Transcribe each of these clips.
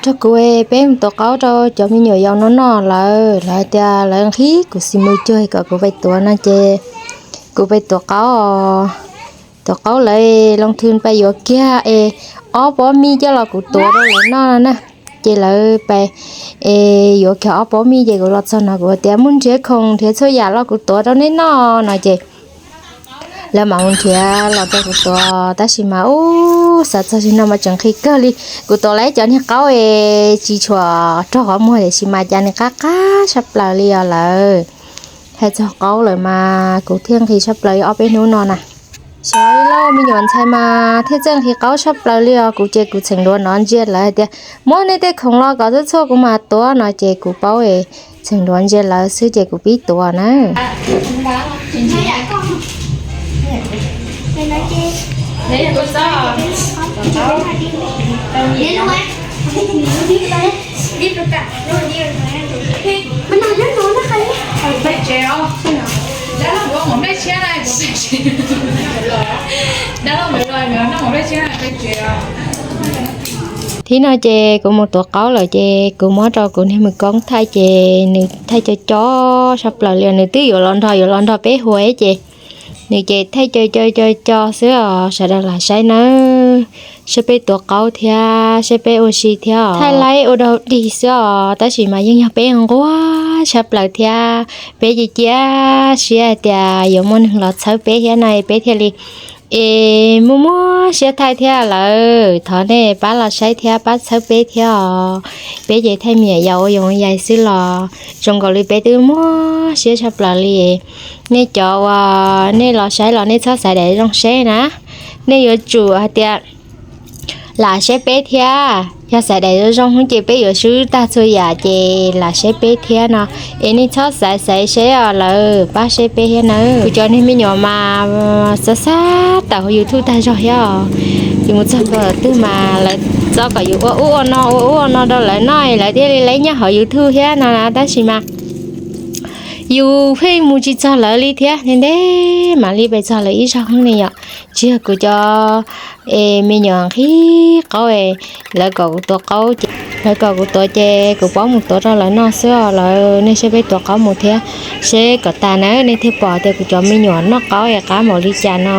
rau kuv, peb mus tuav qaub rau cov me nyuam yaus no noj lawm. Lawv hais tias lawv nqhis kuv xis mus cuag kom kuv pais tuav no ces kuv pais tuav qaub. Tuav qaub lawv loo thw pais yuav kiag es ob pob mij coj los kuv tuav rau lawv noj na. Ces lawv pais es yuav kiag ob pob mij ces kuv los txog no kuv tias mus nrhiav khoom nrhiav txhua yam los kuv tuav rau nej noj no ces lawv mam mus nrhiav los rau kuv tuav, tab sis mas ub, xav txog li no mas tseem nqhis kawg li. Kuv tuav lawv cov niag qaub es tsis tshua raug qhov muag tiam sis mas cas nws qab qab sab plaws li os lawm. Hais txog qaub lawm mas kuv thiaj nqhis sab plaws li ob peb hnub no na. Xyov li lauj, me nyuam ntxhais mas thiaj txawj nqhis qaub sab plaws li os. Kuv ces kuv txheem duav nov ntsia lawv hais tias muab nej tej khoom los kom txhua txhua kuv mam tuav no ces kuv paub es txheem duav ntsia lawv xwb ces kuv pib tuav na. Thib no ces kuv mus tuav qaub lawm ces kuv muab rau kuv niag me koob thaij ces nws thaij co co sab plaws li, nws twb yuav los nrog yuav los nrog peb huas ces nws ces thaij co co co co xwb os sawv daws lam saib nawb. Saib peb tuav qaub thiab saib peb ua si thiab os. Thaij laib ua dog dig xwb os tab sis mas yeej yog peb nquag sab plaws thiab peb cia cia siab hais tias yuav muaj neeg los txhawb peb thiab no peb thiaj li es muaj muaj siab thaij thiab lawm. Thov nej pab los saib thiab pab txhawb peb thiab os. Peb ces thaij me nyuam yaus ua yoov ua yaig xwb los zoo nkaus li peb twb muaj siab sab plaws li. Nej cov uas nej los saib los nej txhob xaiv daim zoo seb na, nej yuav tsum hais tias lam saib peb thiab. Yog xaiv daim zoo zoo hnub ces peb yuav swb tag txhua yam ces lam saib peb thiab no. Es nej txhob xaiv xaiv seb os lawm pab saib peb thiab nawb. Kuv cov niag me nyuam mas xav xav tawm hauv YouTube tag zog thiab os. Yus mus txog nkaus twg mas lawv txo kom yus ua ub ua no ua ub ua no rau lawv noj lawv thiaj li laib nyob hauv YouTube thiab no na tab sis mas yus pheej mus tsis txog lawv li thiab ne. Ntev mam li pes txog lawv ib zaug ne yom. Tsis yog kuv cov es me nyuam nqhis qaub es lawv kom kuv tuav qaub ces, lawv kom kuv tuav ces kuv paub mus tuav rau lawv noj xwb os lawv. Nej saib peb tuav qaub mus thiab seb kom tas na nej thiaj pom tias kuv cov me nyuam noj qaub es qab npaum li cas no.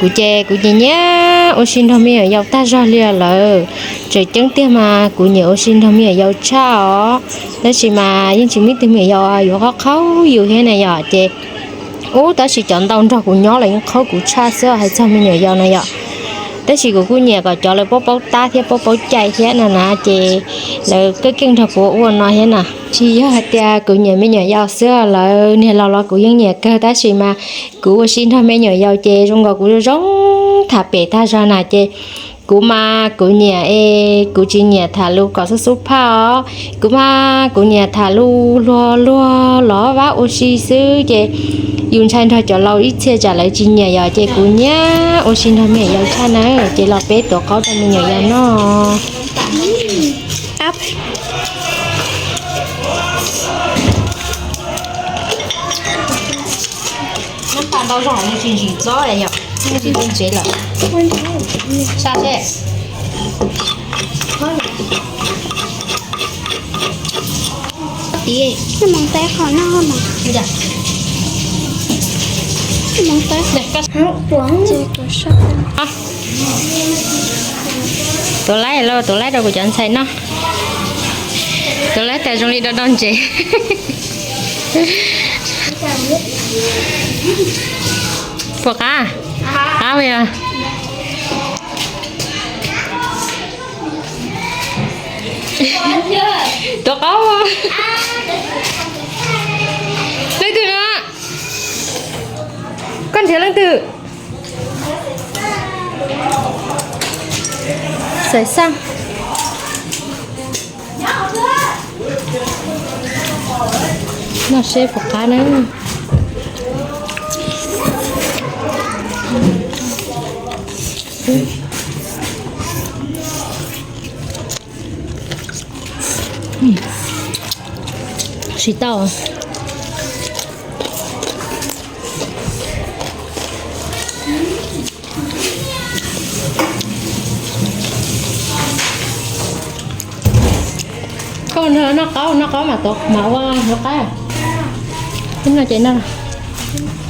Kuv ces kuv nyiam nyiam ua si nrog me nyuam yaus tag zog li os lawm. Tseem ceeb tiag mas kuv nyiam ua si nrog me nyuam yaus tshaj os. Tab sis mas yeej tsis muaj ib tug me nyuam yaus yuav qhaub qhaub yus thiab na yom ces ub tab sis cov ntau nrog kuv nyob los yeej qhaub kuv tshaj xwb hais txog me nyuam yaus no yom. Tab sis kuv kuj nyiam kom cov lawv paub paub tab thiab paub paub cai thiab no na ces lawv keej keej nrog kuv ua no thiab na. Tsis yog hais tias kuv nyiam me nyuam yaus xwb lawm, niag laus los kuv yeej nyiam kawg tab sis mas kuv ua si nrog me nyuam yaus ces zoo nkaus kuv zoo zoo tham pem tag zog na ces kuv mas kuv nyiam es kuv tsis nyiam tham lus kom xub xub phaj os. Kuv mas kuv nyiam tham lus luag luag los vab ua si xwb ces yus ntshai nrog cov laus ib txhia tsam lawv tsis nyiam yom ces kuv nyiam ua si nrog me nyuam yaus tshaj na ces los peb tuav qaub rau me nyuam yaus noj. Nab tas ntau zog nws tsis ntsim txob yom, tsis tau ntsev lawm. Sa seb. Tias, tuav laib lauj, tuav laib rau kuv cov ntxhais noj. Tuav laib tas zoo li do do ntsev. Puas qab? Qab yog. Tuav qaub. Leej twg no? Koj nrhiav leej twg? Xaiv xaj. Noj seb puas qab na. Tsis tau. Noj qaub, noj qaub mas tod mas ua lawv qab. Ib no ces noj.